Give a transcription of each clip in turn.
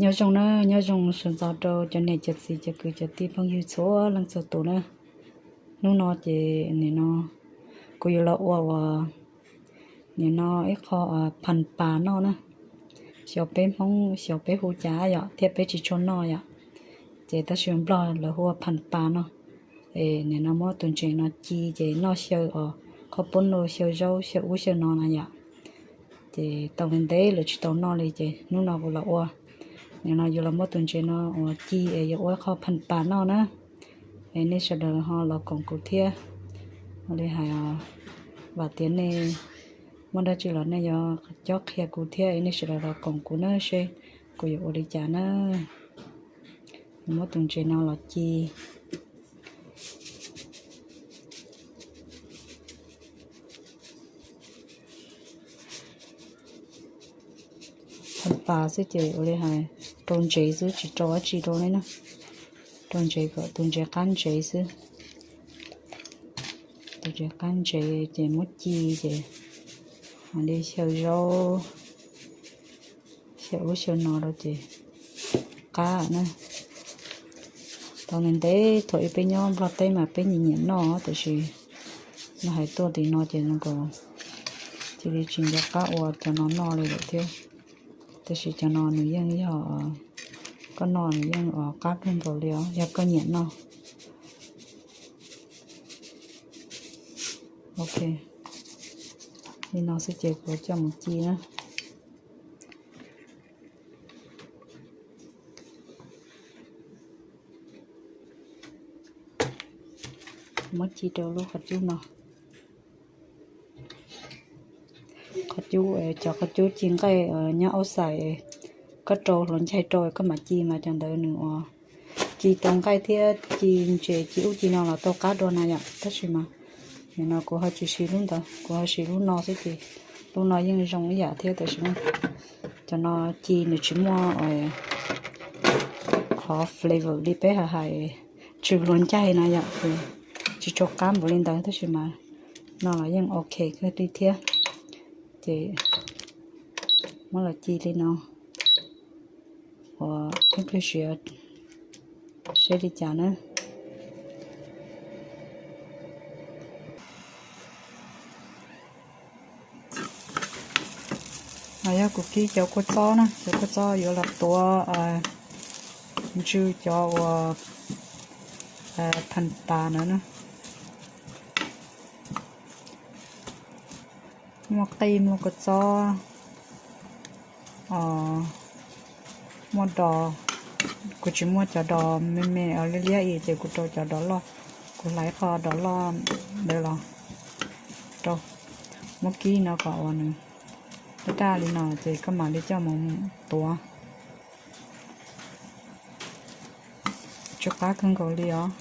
Nyob zoo na, nyob zoo sawv ntxov rau cov niam cov txiv cov kwv cov tij phooj ywg txhua leej txhua tus na. Hnub no ces nim no kuv yuav los ua ua nim no ib qho phas pas noj na. Xyov peb Hmoob xyov peb hu cas yom, thiab peb tsis tshua noj yom. Ces tab sis Nplog lawv hu ua phas pas no. Es nim no muab tus ntses no ci ces noj xyaw os, qhov pob noj xyaw zaub xyaw ub xyaw no na yom. Ces tau ntev ntev lawm tsis tau noj li ces hnub no kuv los ua. Nim no yuav los muab tus ntses no uas ci es yuav ua qho phas pas noj na. Es nej sawv daws ho los koom kuv thiab. Ua li hais, vam tias nej muaj dab tsi los nej yuav cob qhia kuv thiab, es nej sawv daws los koom kuv na seb kuv yuav ua li cas na. Muab tus ntses no los ci. Phas pas xwb ces ua li hais rau ntsev xwb tsis rau dab tsi rau li na. Rau ntsev kom tus ntsev qab ntsev xwb. Tus ntsev qab ntsev ces muab ci ces mam li xyaw zaub xyaw ub xyaw no rau ces qab na. Tau ntev ntev thaum ub peb nyob Nplog teb mas peb nyiam nyiam noj tab sis no hais tuaj tim no ces zoo nkaus cia li tsis nco qab ua cov no noj li lawm thiab. Tab sis cov no nws yeej yog koj noj nws yeej qab kawg nkaus li os yog koj nyiam noj. Ok, li no xwb ces kuv coj mus ci na. Muab ci rau lub qhov cub no. Qhov cub, cov qhov cub ci nqaij nyob outside, koj rau hluas ncaig rau koj mam ci mas cov ntawd nws ua ci tau nqaij thiab ci ntses ci ub ci no los tau qab dua na yom. Tab sis mas nim no kuv ho tsis siv lub ntawd, kuv ho siv lub no xwb ces lub no yeej zoo ib yam thiab tab sis cov no ci nws tsis muaj qhov flavor li peb hais hais tsw hluas ncaig na yom. Tsis tshua qab npaum li ntawd tab sis mas no los yeej ok kawg li thiab. Ces muab los ci li no ua ib pliag siav seb li cas na. Yog kuv kib cov kua txob na, cov kua txob yuav los tuav ntsw cov uas phas pas no na. Muaj qij muaj kua txob, muaj dos, kuv tsis muaj cov dos me me liab liab i ces kuv rau cov dos loj, kuv hlais qho dos loj ntawd los rau. Muab kib no kom uas nws daj daj li no ces koj mam li coj mus tuav. Tsw qab kawg nkaus li os.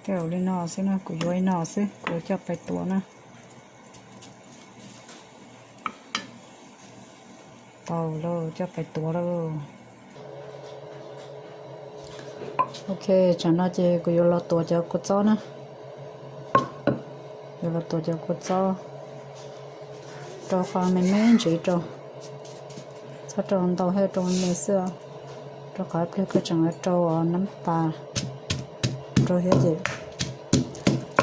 Tej zaum li no xwb na, kuv yuav li no xwb, kuv coj pais tuav na. Tau lauj, coj pais tuav lauj. Ok, tsam no ces kuv yuav los tuav cov kua txob na. Yuav los tuav cov kua txob, rau qhov me me ntsev rau, txhob rau ntau thiab, rau me me xwb, rau qhov ib pliag koj tseem rau nab pas rau thiab ces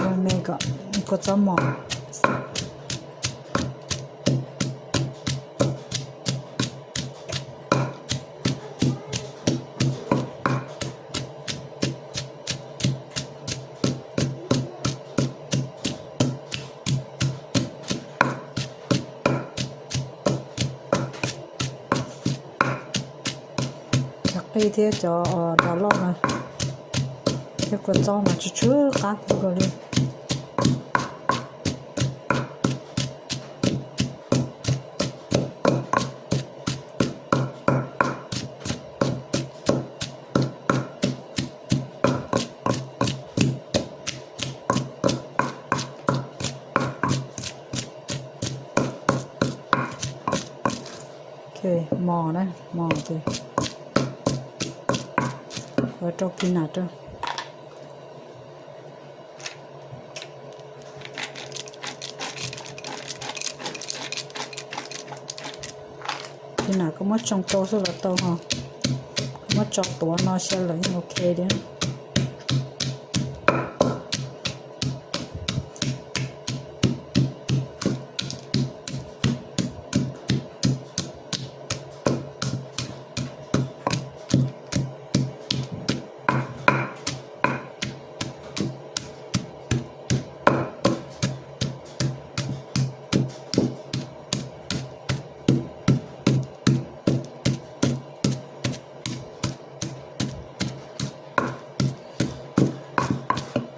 rau me me kom kua txob mos. Cov qij thiab cov dos loj na, thiab kua txob mas tsw tsw qab kawg nkaus li. Mos na, mos ces kuv rau peanut rau. Peanut koj muab tsoo rau xwb los tau ho, koj muab tso tuav no xyaw lawm yeej ok li.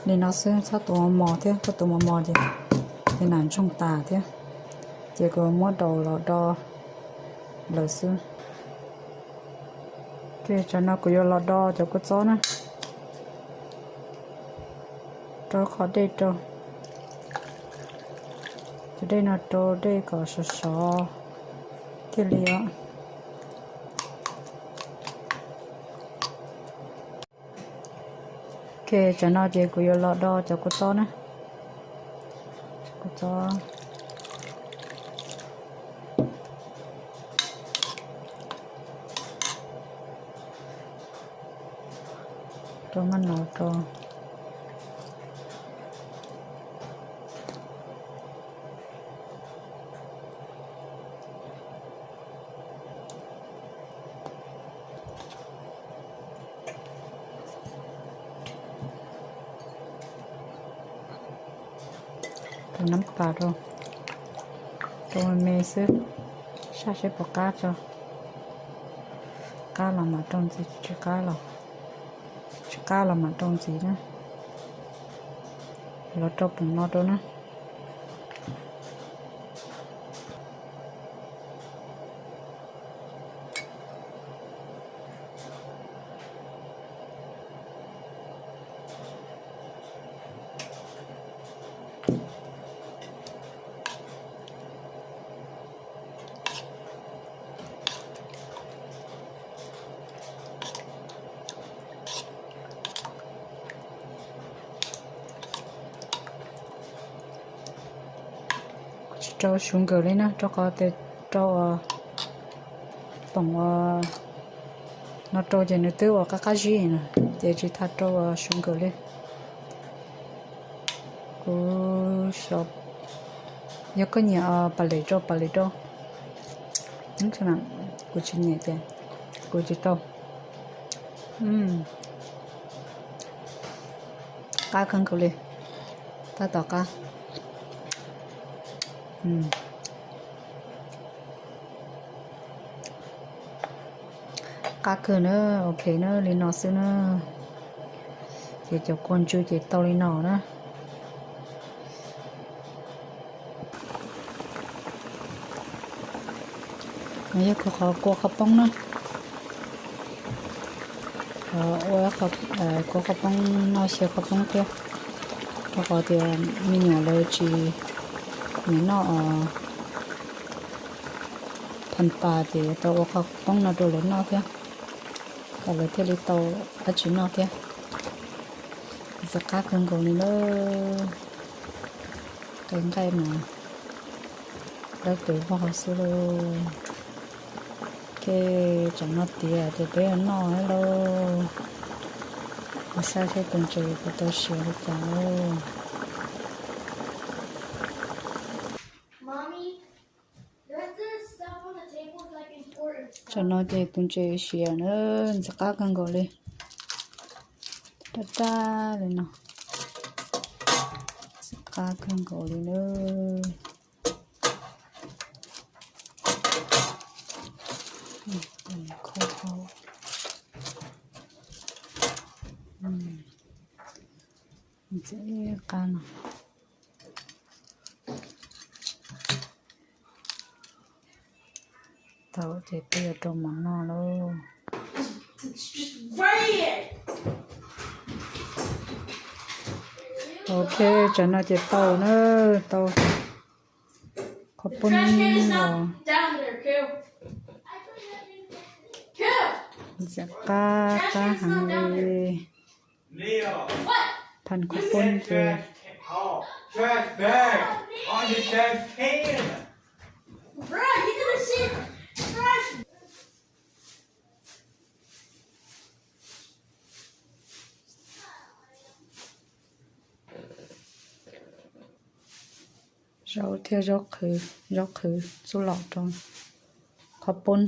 Li no xwb, txhob tuav mos mos thiab, koj tuav mos mos ces peanut ntsoog tas thiab. Ces kuv muab daus los do lawm xwb. Ces tsam no kuv yuav los do cov kua txob na, rau qhov dej rau, cov dej no rau dej kom sov sov thiaj li os. Ok, tsam no ces kuv yuav los do cov kua txob na. Kua txob rau maj no rau. Tus nab pas rau, rau me me xwb, saj seb puas qab tso. Qab los mam rau ntxiv, tsis qab los, tsis qab los mam rau ntxiv na. Los rau pum no rau na. Kuv tsis rau sugar li na, rau qhov tias rau toom no rau ces nws twb ua qab qab zib no, ces tsis tas rau sugar li. Kuv xyov, yog koj nyiam pas lem rau pas lem rau. Kuv tsis nyiam ces kuv tsis rau. Qab kawg nkaus li, tab tom qab. Qab kawg na, ok na, li no xwb na. Ces cov kua ntsw ces tau li no na. No yog kuv qhov kua qhov poob na. Ua kua qhov poob noj xyaw qhov poob thiab, rau qhov tias me nyuam lawv tsis nyiam noj os. Phas pas ces yuav tau ua qhov poob no rau lawv noj thiab, kom lawv thiaj li tau dab tsi noj thiab. Ntxim qab kawg nkaus li lawm. Qe nqaij mas dawb paug vog xwb lauj. Ok, tsam no tiav ces peb yuav noj lauj. Kuv saib seb tus ntses puas tau siav li cas lauj. Tsam no ces tus ntses siav na, ntxim qab kawg nkaus li. Raj raj li no, ntxim qab kawg nkaus li na. Ntxim qab no. Tau ces peb yuav rau mov noj lauj. Ok, tsam no ces tau na, tau qhov poob los. Ntxim qab qab heev li. Pham khaub poob ces zaub thiab zaub qhwv, zaub qhwv txuj lom rau khaub poob.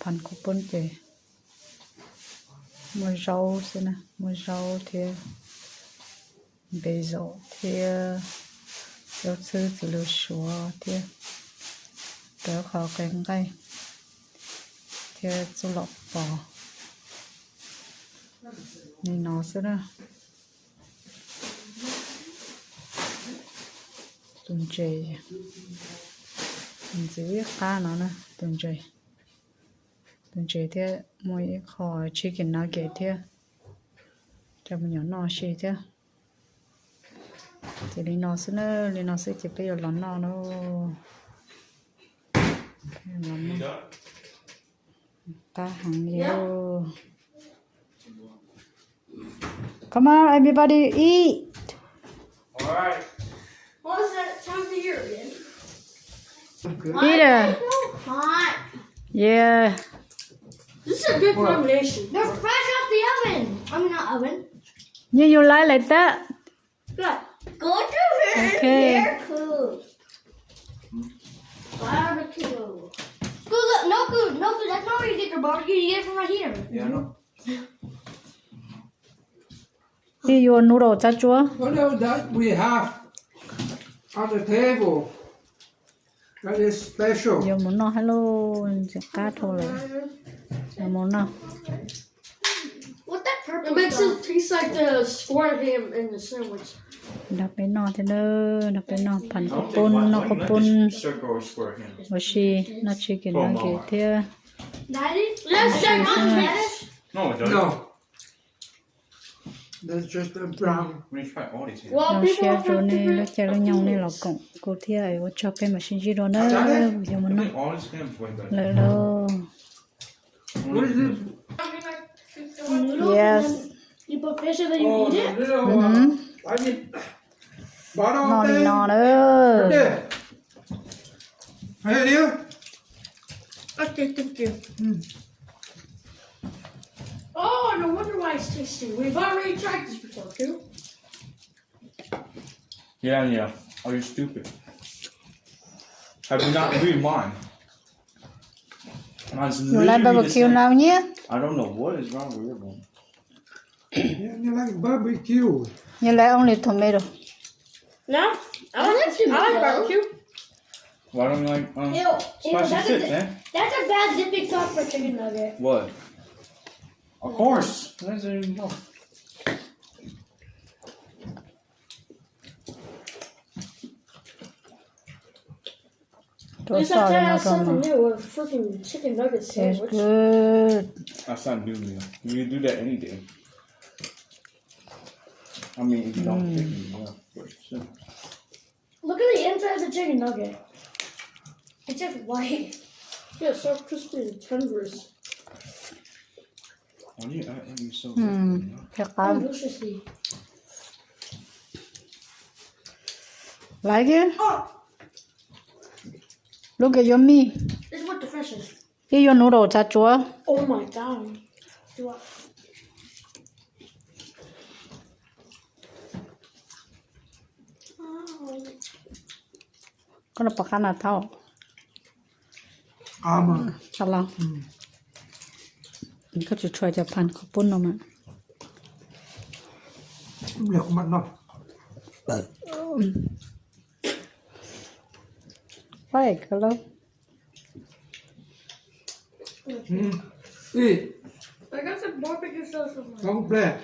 Pham khaub poob ces muaj zaub xwb na, muaj zaub thiab basil thiab zaub txhwb txiv lws suav thiab rau qhov qe nqaij thiab txuj lom pos li no xwb na. Tus ntses ntxim qab no na, tus ntses, tus ntses thiab muaj ib qho chicken nugget thiab, coj me nyuam noj si thiab. Ces li no xwb na, li no xwb ces peb yuav los noj na. Qab heev li. Come on, everybody, eat. Eat it. Yeah. This is a good combination. They're fresh off the oven. I mean, not oven. Yeah, you like, like that? Good. Go to her. Okay. They're cool. Barbecue. Good, look, no good, no good. That's not where you get your barbecue. You get it from right here. Yeah, I know. Ib yuav noodle txav tsuab. What else that we have on the table that is special? Yuav mus noj hab lauj, ntxim qab dhau lawm. Yuav mus noj. It makes it taste like the square ham in the sandwich. Nrog peb noj thiab na, nrog peb noj pham khaub poob, noj khaub poob ua si, noj chicken nugget thiab. Daddy, let's check on this. No, it doesn't. No. That's just a brown. Zoo siab rau nej lub caij lub nyoog nej los koom kuv thiab, ua tsaug peb mam sib ntsib dua na, yog mus noj lawm lauj. What is this? Yes. You put fish in there, you eat it? Mhm. Noj li no na. Hey, you. Okay, thank you. Oh, no wonder why it's tasty. We've already tried this before, too. Yeah, yeah. Are you stupid? Have you not read mine? Mine's literally the same. You like barbecue now, yeah? I don't know what is wrong with everyone. Yeah, you like barbecue. You like only tomato. No, I like, I like barbecue. Why don't you like, um, ew, ew, spicy chips, eh? That's a bad dipping sauce for chicken nugget. What? Of course. That's a, no. Rau soj li no rau no. It's good. That's not new to me. You do that any day. I mean, if you don't pick me, yeah, of course. Look at the inside of the chicken nugget. It's just white. Yeah, it's so crispy and tender. Why do you act like you're so good? Thiab qab. Like it? Oh. Look at your meat. It's with the fishes. Ib yuav noodle txav tsuab. Oh my God. Koj los pom qab na thaub. Qab los. Koj tsis tshua cov pham khaub poob no mas. Ib. I got some barbecue sauce with mine.